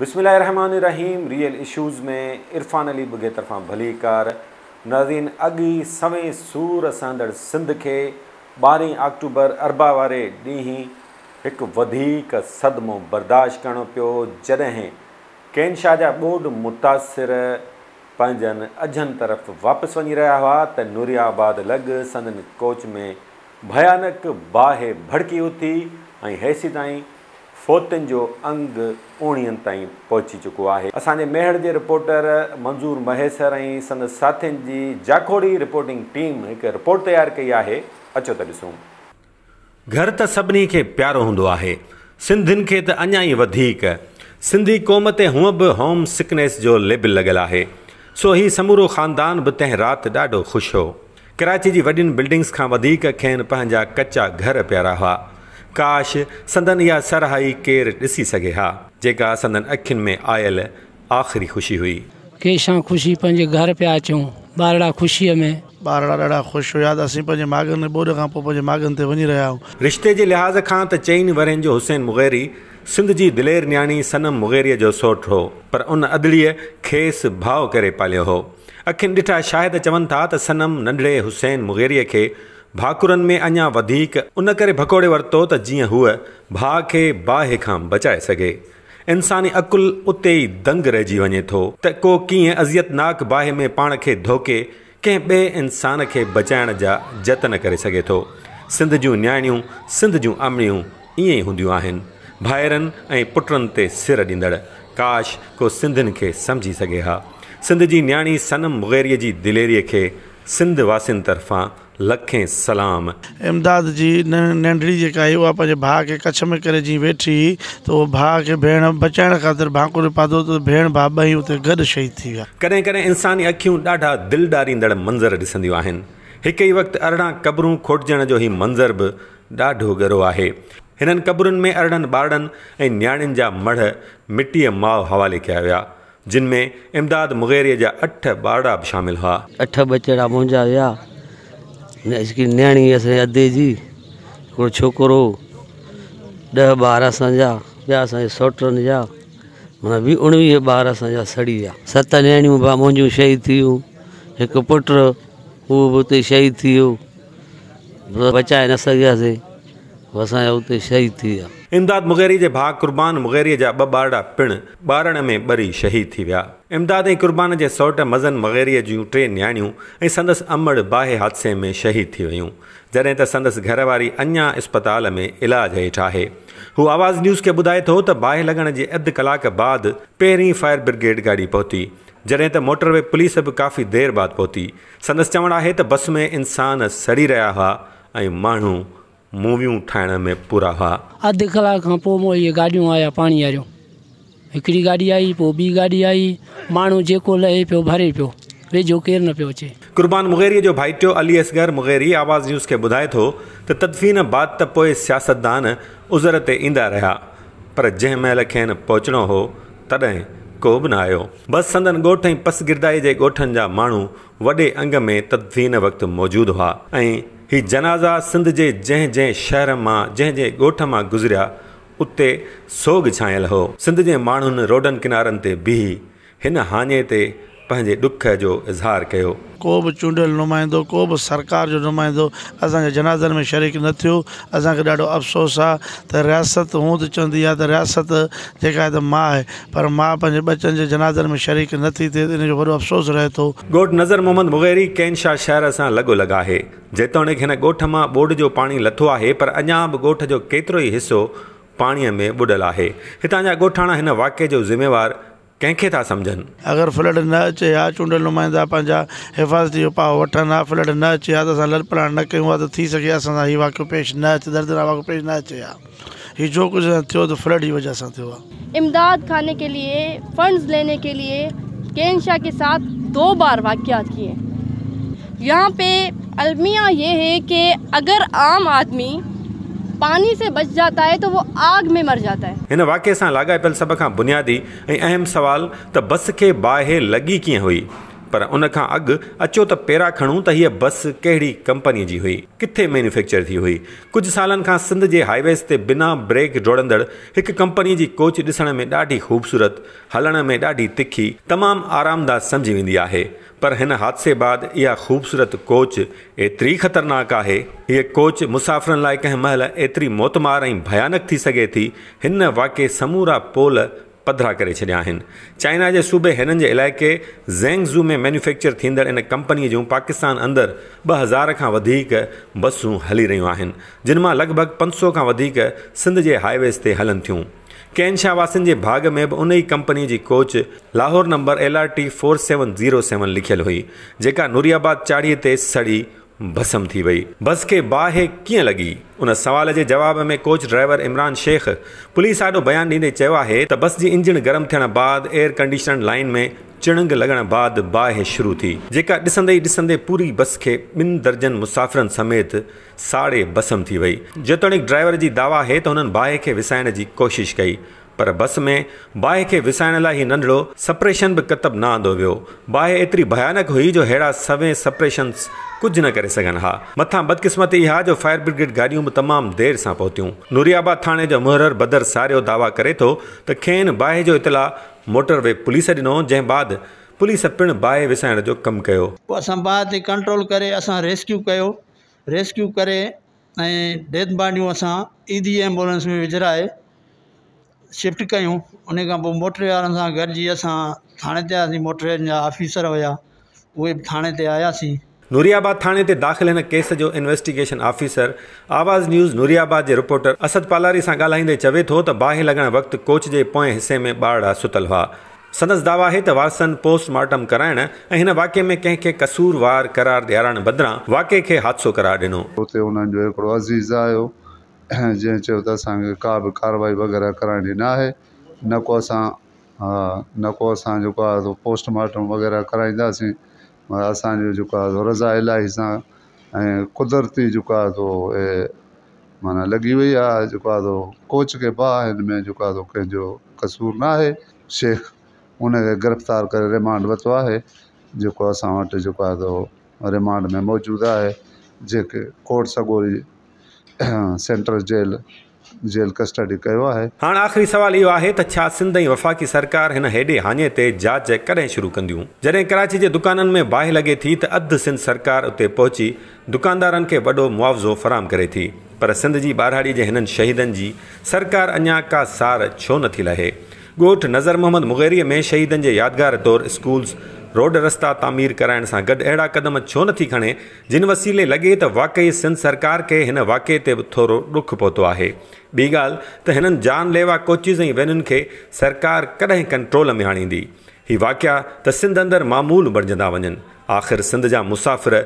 بسم الله الرحمٰن الرحيم ريئل اشوز ۾ عرفان علي ٻگهي طرفان ڀليڪار ناظرين اڳ ئي سوين سور سهندڙ سنڌ کي ٻارهين آڪٽوبر اربع واري ڏينهن هڪ وڌيڪ صدمو برداشت ڪرڻو پيو جڏهن ڪين شاهه جا ٻوڏ متاثر پنهنجن اجهن طرف واپس وڃي رهيا هئا ته نوري آباد لڳ سندن ڪوچ ۾ ڀيانڪ باهه ڀڙڪي اٿي ۽ هيسيتائين فوتين جو انگ اوڻيهن تائين پهچي چڪو آهي. اسان جي ميهڙ جي رپورٽر منظور مهيسر ۽ سندس ساٿين جي جاکوڙي رپورٽنگ ٽيم هڪ رپورٽ تيار ڪئي آهي، اچو ته ڏسون. گهر ته سڀني کي پيارو هوندو آهي. سنڌين کي ته اڃا ئي وڌيڪ. سنڌي قوم تي هونء به هوم سڪنيس جو ليبل لڳل آهي. سو هي سمورو خاندان به تنهن رات ڏاڍو خوش هو. ڪراچي جي وڏين بلڊنگس کان وڌيڪ کين پنهنجا ڪچا گهر پيارا هئا. ڪاش سندن اها سرهائي ڪير ڏسي سگهي ها، جيڪا سندن اکين ۾ آيل آخري خوشي هئي. ڪيشان خوشي پنهنجي گهر پيا اچون، ٻارڙا خوشيء ۾. ٻارڙا ڏاڍا خوش هيا ته اسين پنهنجي ماڳن ٻوڏ کان پوء پنهنجي ماڳن تي وڃي رهيا آهيون. رشتي جي لحاظ کان ته چئن ورهين جو حسين مغيري سنڌ جي دلير نياڻي صنم مغيريء جو سوٽ هو، پر ان ادڙيء کيس ڀاء ڪري پاليو هو. اکين ڏٺا شاهد چون ٿا ته صنم ننڍڙي حسين مغيريء کي ڀاڪرن ۾ اڃا وڌيڪ ان ڪري ڀڪوڙي ورتو ته جيئن هوء ڀاء کي باهه کان بچائي سگهي. انساني عقل اتي ئي دنگ رهجي وڃي ٿو ته ڪو ڪيئن اذيتناڪ باهه ۾ پاڻ کي ڌوڪي ڪنهن ٻئي انسان کي بچائڻ جا جتن ڪري سگهي ٿو. سنڌ جون نياڻيون، سنڌ جون امڙيون ائين ئي هونديون آهن. ڀائرن ۽ پٽن تي سر ڏيندڙ. ڪاش ڪو سنڌين کي سمجهي سگهي ها. سنڌ جي نياڻي صنم مغيريء جي دليريء کي سنڌ واسين طرفان لکين سلام. امداد جي ننڍڙي جيڪا هئي اها پنهنجي ڀاء کي ڪڇ ۾ ڪري جيئن ويٺي هئي ته اهو ڀاء کي ڀيڻ بچائڻ خاطر ڀانڪوري پاتو ته ڀيڻ ڀاء ٻئي اتي گڏ شهيد ٿي ويا. ڪڏهن ڪڏهن انساني اکيون ڏاڍا دل ڏاريندڙ منظر ڏسنديون آهن. هڪ ئي وقت 18 قبرون کوٽجڻ جو هي منظر به ڏاڍو ڳرو آهي. هنن قبرن ۾ 18 ٻارڙن ۽ نياڻين جا مڙهه مٽيء ماء حوالي ڪيا ويا، جن ۾ امداد مغيريء جا اٺ ٻارڙا به شامل هئا. اٺ ٻچڙا منهنجا ويا، هڪڙي نياڻي اسان جي ادي جي، هڪڙو ڇوڪرو، 10 ٻار اسان جا، ٻيا اسان جي سوٽن جا، معنيٰ 19 ٻار اسان جا سڙي ويا. ست نياڻيون به منهنجون شهيد ٿي ويون، هڪ پٽ اهو به اتي شهيد ٿي ويو. بچائي نه سگهياسين، هو اسان جا اتي شهيد ٿي ويا. امداد مغيري جي ڀاء قربان مغيري جا ٻه ٻارڙا پڻ ٻارڻ ۾ ٻري شهيد ٿي ويا. امداد ۽ قربان جي سئوٽ مزن مغيري جون ٽي نياڻيون ۽ سندس امڙ باهه حادثي ۾ شهيد ٿي ويون، جڏهن ته سندس گهر واري اڃا اسپتال ۾ علاج هيٺ آهي. هو آواز نيوز کي ٻڌائي ٿو ته باهه لڳڻ جي اڌ ڪلاڪ بعد پهرين فائر برگيڊ گاڏي پهتي، جڏهن ته موٽر وي پوليس به ڪافي دير بعد پهتي. سندس چوڻ آهي ته بس ۾ انسان سڙي رهيا هئا ۽ ماڻهو موويون ٺاهڻ ۾ پورا هئا. اڌ ڪلاڪ کان پوء مون اهي گاڏيون آيا پاڻي واريون. هڪڙي گاڏي آئي پوء ٻي گاڏي آئي. ماڻهو جيڪو لهي پيو ڀري پيو. ويجهو ڪير نه پيو اچي. قربان مغيريء جو ڀائٽيو علي اصغر مغيري آواز نيوز کي ٻڌائي ٿو ته تدفين بعد ته پوء سياستدان عذر تي ايندا رهيا پر جنهن مهل کين پهچڻو هو تڏهن ڪو به نه آيو. بس سندن ڳوٺ ۽ پسگردائي جي ڳوٺن جا ماڻهو وڏي انگ ۾ تدفين وقت موجود هئا ۽ هي جنازا سنڌ جي جنهن جنهن شهر مان جنهن جنهن ڳوٺ مان گذريا اتي سوڳ ڇانيل هو. سنڌ جي ماڻهن روڊن ڪنارن تي بيهي هن هاڃي تي پنهنجي ڏک جو اظهار ڪيو. ڪو به چونڊيل نمائندو، ڪو به سرڪار جو نمائندو اسان جي جنازن ۾ شريڪ نه ٿيو. اسان کي ڏاڍو افسوس آ ته رياست هونء ته چوندي آ ته رياست جيڪا آهي ته ماء آهي پر ماء پنهنجي ٻچن جي جنازن ۾ شريڪ نه ٿي ٿئي ته ان جو وڏو افسوس رهي ٿو. ڳوٺ نظر محمد مغيري ڪين شاهه شهر سان لڳو لڳ آهي. جيتوڻيڪ هن ڳوٺ مان ٻوڏ جو پاڻي لٿو آهي پر اڃا به ڳوٺ جو ڪيترو ئي حصو پاڻي ۾ ٻڏل آهي. هتان جا ڳوٺاڻا هن واقعي جو ذميوار ڪنهن کي ٿا سمجهن؟ اگر فلڊ نه اچي ها، چونڊيل نمائندا پنهنجا حفاظتي اپاء وٺن ها، فلڊ نه اچي ها ته اسان لڏپلاڻ نه ڪيون ها ته ٿي سگهي اسان سان هي واقعو پيش نه اچي، دردناڪ واقعو پيش نه اچي ها. هي جو ڪجهه اسان سان ٿيو ته فلڊ جي وجهه سان ٿيو آهي. امداد کاني ڪي ليي فنڊز ليني ڪي ليي ڪين شاھ ڪي ساٿ دو بار واقعات ڪيي يهان پي الميه يه هي ڪي اگر عام آدمي پاني سي بچ جاتا هي تو وو آگ مين مر جاتا هي. هن واقعي سان لاڳاپيل سڀ کان بنيادي ۽ اهم سوال ته بس کي باهه لڳي ڪيئن هئي؟ پر ان کان اڳ اچو ته پيرا کڻون ته هيء بس ڪهڙي ڪمپنيء جي هئي، ڪٿي مينوفيڪچر ٿي هئي. ڪجهه سالن کان سنڌ جي هاء ويز تي بنا بريڪ ڊوڙندڙ هڪ ڪمپنيء جي ڪوچ ڏسڻ ۾ ڏاڍي خوبصورت، هلڻ ۾ ڏاڍي تکي، تمام آرامده سمجهي ويندي آهي. پر هن حادثي بعد اها خوبصورت ڪوچ ايتري خطرناڪ آهي. هيء ڪوچ مسافرن لاء ڪنهن مهل ايتري موتمار ۽ ڀيانڪ ٿي سگهي ٿي، هن واقعي سمورا پول پڌرا ڪري ڇڏيا آهن. چائنا جي صوبي هينن جي علائقي زينگ زو ۾ مينوفيڪچر ٿيندڙ ان ڪمپنيء جون پاڪستان اندر 2000 کان وڌيڪ بسون هلي رهيون آهن، جن مان لڳ ڀڳ 500 کان وڌيڪ سنڌ جي هاء ويز تي هلن ٿيون. ڪين شاهه واسين جي ڀاڳ ۾ به ان ئي ڪمپنيء جي coach Lahore number L R T four seven zero seven لکيل هئي، جيڪا نوري آباد چاڙهيء تي سڙي ڀسم ٿي وئي. بس کي باهه ڪيئن لڳي؟ ان سوال جي جواب ۾ coach driver Imran Shaikh police آڏو بيان ڏيندي چيو آهي ته بس جي انجڻ گرم ٿيڻ بعد ايئر ڪنڊيشنر لائين ۾ چڻنگ لڳڻ بعد باهه شروع ٿي، جيڪا ڏسندي ئي ڏسندي پوري بس کي ٻن درجن مسافرن سميت ساڙي ڀسم ٿي وئي. جيتوڻيڪ ڊرائيور جي دعويٰ آهي ته هنن باهه کي وسائڻ جي ڪوشش ڪئي پر بس ۾ باهه کي وسائڻ لاء هي ننڍڙو سپريشن به ڪتب نه آندو ويو. باهه ايتري ڀيانڪ هئي جو ههڙا سوين سپريشنز ڪجهه نه ڪري سگهن ها. مٿان بدقسمتي اها جو فائر برگيڊ گاڏيون به تمام دير سان پهتيون. نوري آباد ٿاڻي جو محرر بدر ساريو دعويٰ ڪري ٿو ته کين باهه جو اطلاع موٽر وي پوليس ڏنو جنهن بعد پوليس پڻ باهه وسائڻ جو ڪم ڪيو. پوء اسان باهه تي ڪنٽرول ڪري اسان ريسڪيو ڪيو ريسڪيو ڪري ۽ ڊيٿ باڊيون اسان ايڌي ايمبولنس ۾ وجهرائي شفٽ ڪيون ان کان پوء موٽري وارن سان گڏجي اسان ٿاڻي تي آياسين موٽري جا آفيسر هيا اهي به ٿاڻي تي آياسين. نوري آباد ٿاڻي تي داخل هن ڪيس جو investigation officer Awaz news Noori Abad جي رپورٽر اسد پالاري سان ڳالهائيندي چوي ٿو ته باهه لڳڻ وقت ڪوچ جي پوئين حصي ۾ ٻارڙا ستل هئا. سندس دعويٰ آهي ته وارثن پوسٽ مارٽم ڪرائڻ ۽ هن واقعي ۾ ڪنهن کي قصور وار قرار ڏيارڻ بدران واقعي کي حادثو قرار ڏنو. اتي انهن جو هڪڙو عزيز آيو جنهن چيو ته اسان کي ڪا به ڪارروائي وغيره ڪرائڻي نه آهي نه ڪو اسان نه ڪو اسان جيڪو آهي سو پوسٽ مارٽم وغيره ڪرائينداسين اسان جو جيڪو آهي سو رضا الاهي سان ۽ قدرتي جيڪو آهي سو معنيٰ لڳي وئي آهي جيڪو آهي سو ڪوچ کي باهه هن ۾ جيڪو آهي سو ڪنهن جو قصور نه آهي. شيخ ان کي گرفتار ڪري ريمانڊ ورتو آهي جيڪو اسان وٽ جيڪو آهي سو ريمانڊ ۾ موجود آهي جيڪي ڪورٽ سڳوري سينٽرل جيل جيل ڪسٽڊي ڪيو آهي. هاڻ آخري سوال اهو آهي ته ڇا سنڌ ۽ وفاقي سرڪار هن هيڏي هاڃي تي جاچ ڪڏهن شروع ڪنديون؟ جڏهن ڪراچي جي دڪانن ۾ باهه لڳي ٿي ته اڌ سنڌ سرڪار اتي پهچي دڪاندارن کي وڏو معاوضو فراهم ڪري ٿي پر سنڌ جي ٻهراڙي جي هنن شهيدن جي سرڪار اڃا ڪا سار ڇو نٿي لهي؟ ڳوٺ نظر محمد مغيريء ۾ شهيدن جي يادگار طور اسڪولز، روڊ رستا تعمير ڪرائڻ سان گڏ اهڙا قدم ڇو نٿي کڻي جن وسيلي لڳي ته واقعي سنڌ سرڪار کي هن واقعي تي به ٿورو ڏک پهتو آهي. ٻي ڳالهه ته هنن جان ليوا ڪوچز ۽ وينن کي سرڪار ڪڏهن ڪنٽرول ۾ آڻيندي؟ هي واقعا ته سنڌ اندر معمول بڻجندا وڃن. آخر سنڌ جا مسافر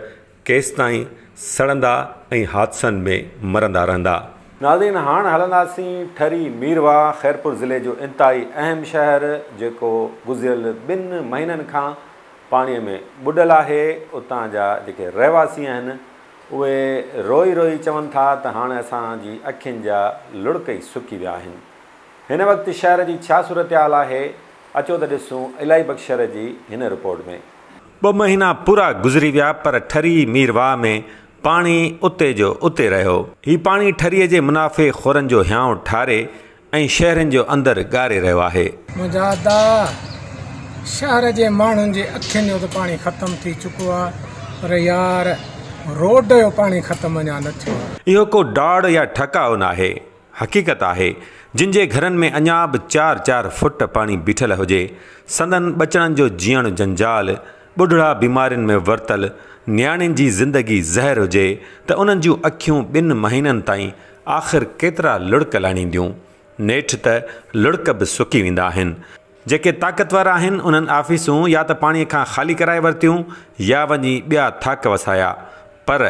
ڪيستائين سڙندا ۽ حادثن ۾ مرندا رهندا؟ ناظرين هاڻ هلنداسين ٺري ميرواهه خيرپور ضلعي جو انتهائي اهم شهر جيڪو گذريل ٻن مهينن کان پاڻي ۾ ٻڏل آهي اتان جا جيڪي رهواسي آهن اهي روئي روئي چون ٿا ته هاڻ اسان جي اکين جا لڙڪ ئي سڪي ويا آهن هن وقت شهر جي ڇا صورتحال آهي اچو ته ڏسون الاهي بخش شر جي هن رپورٽ ۾. ٻه مهينا پورا گذري ويا پر ٺري ميرواهه ۾ پاڻي اتي جو اتي رهيو. هي پاڻي ٺريء جي منافعي خورن جو هيانء ٺاري ۽ شهرين جو اندر ڳاري رهيو آهي. منهنجا ادا! شهر جي ماڻهن جي اکين جو ته پاڻي ختم ٿي چڪو آ پر يار روڊ جو پاڻي ختم اڃا نه ٿيو آ. اهو ڪو ڊاڙ يا ٺڪاء ناهي، حقيقت آهي، جن جي گهرن ۾ اڃا به چار چار فٽ پاڻي بيٺل هجي، سندن ٻچڙن جو جيئڻ جنجال، ٻڍڙا بيمارين ۾ ورتل، نياڻين جي زندگي زهر هجي ته انهن جون اکيون ٻن مهينن تائين آخر ڪيترا لڙڪ لاڻينديون؟ نيٺ ته لڙڪ به سڪي ويندا آهن. جيڪي طاقتور آهن انهن آفيسون يا ته پاڻي کان خالي ڪرائي ورتيون يا وڃي ٻيا ٿاڪ وسايا پر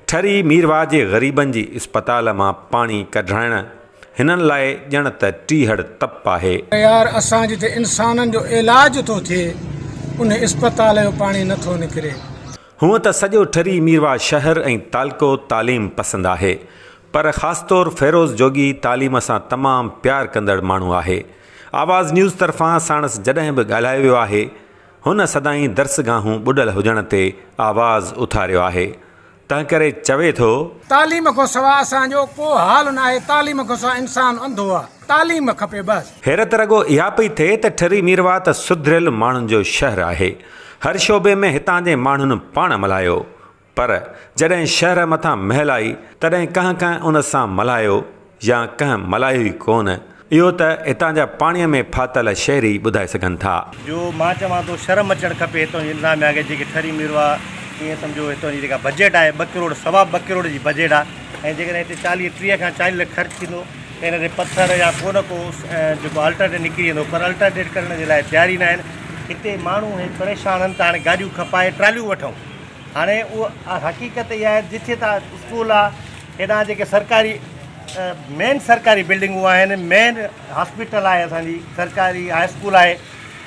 ٺري ميرواهه جي غريبن جي اسپتال مان پاڻي ڪڍرائڻ هنن لاء ڄڻ ته ٽيهڙ تپ آهي. يار اسان جتي انسانن جو علاج ٿو ٿئي ان اسپتال جو پاڻي نه ٿو نڪري. هونء ته سڄو ٺري ميرواهه شهر ۽ تعلقو تعليم پسند آهي پر خاص طور فيروز جوڳي تعليم سان تمام پيار ڪندڙ ماڻهو آهي. آواز نيوز طرفان ساڻس جڏهن به ڳالهايو ويو آهي. هن سدائين درسگاهون ٻڏل هجڻ تي آواز اٿاريو آهي، تنهنڪري چوي ٿو. تعليم کان سوا اسان جو ڪو حال ناهي، تعليم کان سوا انسان انڌو آ، تعليم کپي بس. حيرت رڳو اها پئي ٿئي ته ٺري ميرواهه ته سڌريل ماڻهن جو شهر آهي، هر شعبي ۾ هتان جي ماڻهن پاڻ ملهايو، پر جڏهن شهر مٿان مهل آئي، تڏهن ڪنهن ڪنهن ان سان ملهايو يا ڪنهن ملهايو ئي ڪونه، اهو ته هتان جا پاڻيء ۾ ڦاٿل شهري ٻڌائي سگهن ٿا. جو مان چوان ٿو شرم اچڻ کپي هتان جي انتظاميا کي جيڪي ٺري ميرواهه ائين سمجهو هتان جي جيڪا بجيٽ آهي ٻه ڪروڙ سوا ٻه ڪروڙ جي بجيٽ آهي ۽ جيڪڏهن هتي چاليهه 30 کان 40 لک خرچ ٿيندو ته هن تي پٿر يا ڪو نه ڪو جيڪو الٽرنيٽ نڪري ويندو پر الٽرنيٽ ڪرڻ جي لاء تيار ئي نه آهن هتي ماڻهو هي پريشان آهن ته هاڻي گاڏيون کپائي ٽراليون وٺون هاڻي اها حقيقت اها آهي جتي تان اسڪول آ هيڏانهن جيڪي سرڪاري مين سرڪاري بلڊنگون آهن مين هاسپيٽل آهي اسان جي سرڪاري هاء اسڪول آهي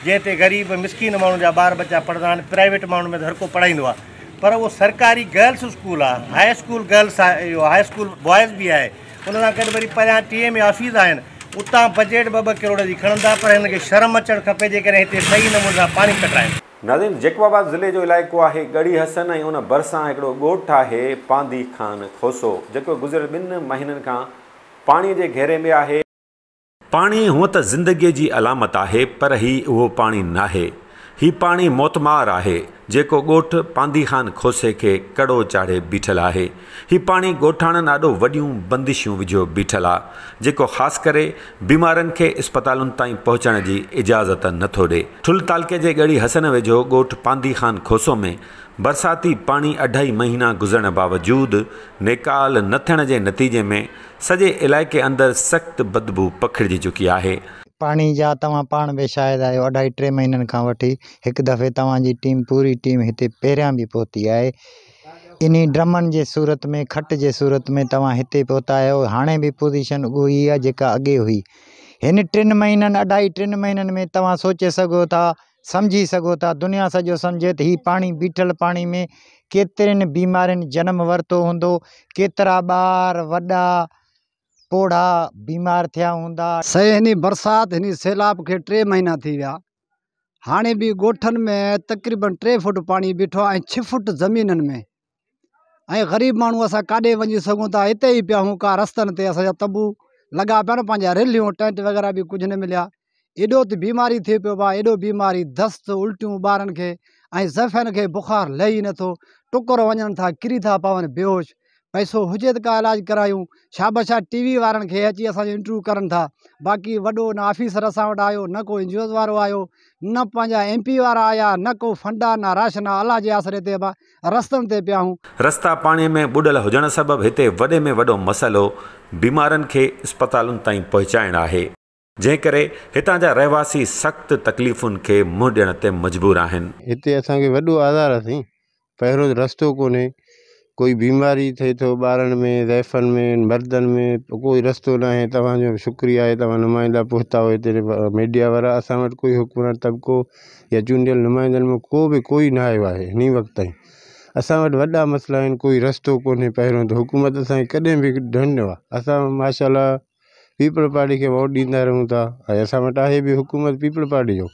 جنهن تي غريب مسڪين ماڻهن جا ٻار ٻچا پڙهندا آهن پرائيويٽ ماڻهن ۾ ته هر ڪو پڙهائيندو آهي پر اهو سرڪاري گرلس اسڪول آهي هاء اسڪول گرلس آهي اهو هاء اسڪول بوائز به آهي ان سان گڏ وري پريان ٽي ايم اي آفيس آهن اتان بجيٽ ٻه ٻه ڪروڙ جي کڻن ٿا پر هنن کي شرم اچڻ کپي جيڪڏهن هتي صحيح نموني سان پاڻي ڪڍرائين. ناظرين جيڪب آباد ضلعي جو علائقو آهي ڳڙهي حسن ۽ ان ڀرسان هڪڙو ڳوٺ آهي پانڌي خان کوسو جيڪو گذريل ٻن مهينن کان پاڻي جي گهيري ۾ آهي. پاڻي هونء ته زندگي جي علامت آهي پر هي اهو پاڻي ناهي. هي پاڻي موتمار آهي جيڪو ڳوٺ پانڌي خان کوسي کي ڪڙو چاڙهي بيٺل آهي. هي پاڻي ڳوٺاڻن آڏو وڏيون بندشون وجهيو بيٺل آ جيڪو خاص ڪري بيمارن کي اسپتالن تائين پهچڻ جي اجازت نه ٿو ڏي. ٺل تعلقي جي ڳڙهي حسن ويجهو ڳوٺ پانڌي خان کوسو ۾ برساتي پاڻي اڍائي مهينا گذرڻ باوجود نيڪال نه ٿيڻ جي نتيجي ۾ سڄي علائقي اندر سخت بدبو پکڙجي چڪي آهي. پاڻي جا توهان پاڻ به شاهد آهيو اڍائي ٽي مهينن کان وٺي هڪ دفعي توهان جي ٽيم پوري ٽيم هتي پهريان به پهتي آهي انهي ڊرمن جي صورت ۾ کٽ جي صورت ۾ توهان هتي پهتا آهيو هاڻي به پوزيشن اهو ئي آهي جيڪا اڳي هئي هن ٽن مهينن اڍائي ٽن مهينن ۾ توهان سوچي سگهو ٿا سمجهي سگهو ٿا دنيا سڄو سمجهي ته هي پاڻي بيٺل پاڻي ۾ ڪيترين بيمارين جنم ورتو هوندو ڪيترا ٻار وڏا پوڙها بيمار ٿيا هوندا. سائين هني برسات هني سيلاب کي 3 مهينا ٿي ويا هاڻي به ڳوٺن ۾ تقريبن 3 فوٽ پاڻي بيٺو آهي ۽ 6 فوٽ زمينن ۾ ۽ غريب ماڻهو اسان ڪاڏي وڃي سگهون ٿا هتي ئي پيا آهيون ڪا رستن تي اسان جا تنبو لڳا پيا آهن پنهنجا رليون ٽينٽ وغيره به ڪجهه نه مليا ايڏو ته بيماري ٿي پيو آهي ايڏو بيماري دست الٽيون ٻارن کي ۽ زائفن کي بخار لهي نٿو ٽڪر وڃن ٿا ڪري ٿا پون بيهوش پئسو هجي ته ڪا علاج ڪرايون شابش آ ٽي وي وارن کي اچي اسان جو انٽرويو ڪرن ٿا باقي وڏو نه آفيسر اسان وٽ آيو نه ڪو اين جي اوز وارو آيو نه پنهنجا ايم پي وارا آيا نه ڪو فنڊ آ نه راشن آ الله جي آسري تي ابا رستن تي پيا آهيون. رستا پاڻي ۾ ٻڏل هجڻ سبب هتي وڏي ۾ وڏو مسئلو بيمارن کي اسپتالن تائين پهچائڻ آهي. جنهن ڪري هتان جا رهواسي سخت تڪليفن کي منهن ڏيڻ تي مجبور آهن. هتي اسان کي وڏو آزار آ سائين پهريون ته رستو ڪونهي ڪوئي بيماري ٿئي ٿو ٻارن ۾ ضعيفن ۾ مردن ۾ ڪوئي رستو ناهي توهان جو شڪريه آهي توهان نمائندا پهتا آهيو هتي ميڊيا وارا اسان وٽ ڪوئي حڪمران طبقو يا چونڊيل نمائندن مان ڪو به ڪوئي نه آيو آهي هن وقت تائين اسان وٽ وڏا مسئلا آهن ڪوئي رستو ڪونهي پهريون ته حڪومت اسان کي ڪڏهن به ڍنڍ نه اسان ماشاء الله پيپلز پارٽي کي ووٽ ڏيندا رهون ٿا ۽ اسان وٽ آهي به حڪومت پيپلز پارٽي جو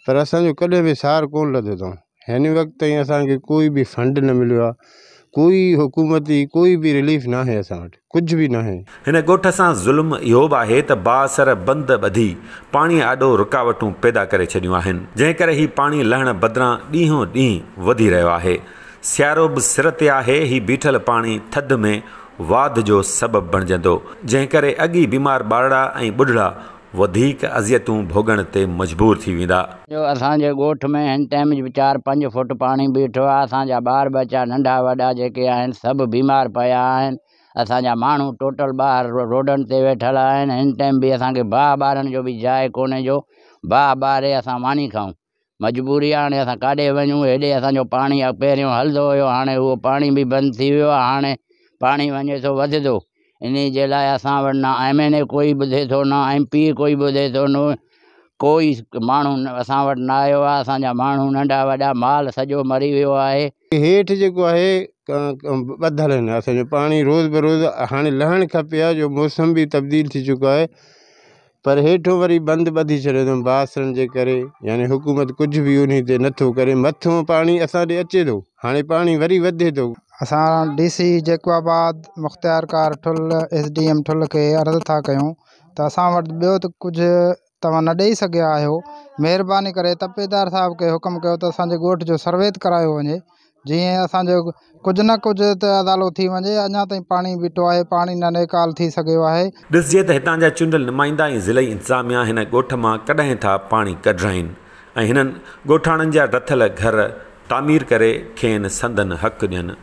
پر اسانجو ڪڏهن به سار ڪونه لڌو اٿئون هن وقت تائين اسانکي ڪوئي به فنڊ نه مليو آهي ڪوئي حڪومتي ڪوئي به رليف ناهي اسان وٽ ڪجهه به ناهي. هن ڳوٺ سان ظلم اهو به آهي ته بااثر بند ٻڌي پاڻي آڏو رڪاوٽون پيدا ڪري ڇڏيون آهن جنهن ڪري هي پاڻي لهڻ بدران ڏينهون ڏينهن وڌي رهيو آهي سيارو به سر تي آهي هي بيٺل پاڻي ٿڌ ۾ واڌ جو سبب بڻجندو، جنهن ڪري اڳ ئي بيمار ٻارڙا ۽ ٻڍڙا وڌيڪ اذيتون ڀوڳڻ تي مجبور ٿي ويندا. جو اسان جي ڳوٺ ۾ هن ٽائيم به چار پنج فوٽ پاڻي بيٺو آهي اسان جا ٻار ٻچا ننڍا وڏا جيڪي آهن سڀ بيمار پيا آهن اسان جا ماڻهو ٽوٽل ٻاهر روڊن تي ويٺل آهن هن ٽائيم به اسان کي باهه ٻارڻ جو به جاء ڪونهي جو باهه ٻاري اسان ماني کائون مجبوري آ هاڻي اسان ڪاڏي وڃون هيڏي اسان جو پاڻي پهريون هلندو هيو هاڻي اهو پاڻي به بند ٿي ويو آ هاڻي پاڻي وڃي ٿو وڌندو انهي جي لاء اسان وٽ نه ايم اين اي ڪوئي ٻڌي ٿو نه ايم پي اي ڪوئي ٻڌي ٿو نه ڪوئي ماڻهو اسان وٽ نه آيو آ اسان جا ماڻهو ننڍا وڏا مال سڄو مري ويو آهي. هيٺ جيڪو آهي ٻڌل آهن اسان جو پاڻي روز بروز هاڻي لهڻ کپي ها جو موسم به تبديل ٿي چڪو آهي. پر هيٺون وري بند ٻڌي ڇڏيو اٿئون بااثرن جي ڪري، يعني حڪومت ڪجهه به انهي تي نٿو ڪري، مٿون پاڻي اسان ڏي اچي ٿو، هاڻي پاڻي وري وڌي ٿو. اسان ڊي سي جيڪب آباد، مختيارڪار ٺل، ايس ڊي ايم ٺل کي عرض ٿا ڪيون ته اسان وٽ ٻيو ته ڪجهه توهان نه ڏئي سگهيا آهيو، مهرباني ڪري تپيدار صاحب کي حڪم ڪيو ته اسان جي ڳوٺ جو سروي ڪرايو وڃي جيئن اسان جو ڪجهه نه ڪجهه ته ازالو ٿي وڃي، اڃا تائين پاڻي بيٺو آهي، پاڻي نه نيڪال ٿي سگهيو آهي. ڏسجي ته هتان جا چونڊيل نمائندا ۽ ضلعي انتظاميا هن ڳوٺ مان ڪڏهن ٿا پاڻي ڪڍرائين ۽ هنن ڳوٺاڻن جا ڊٿل گهر تعمير ڪري کين سندن حق ڏين.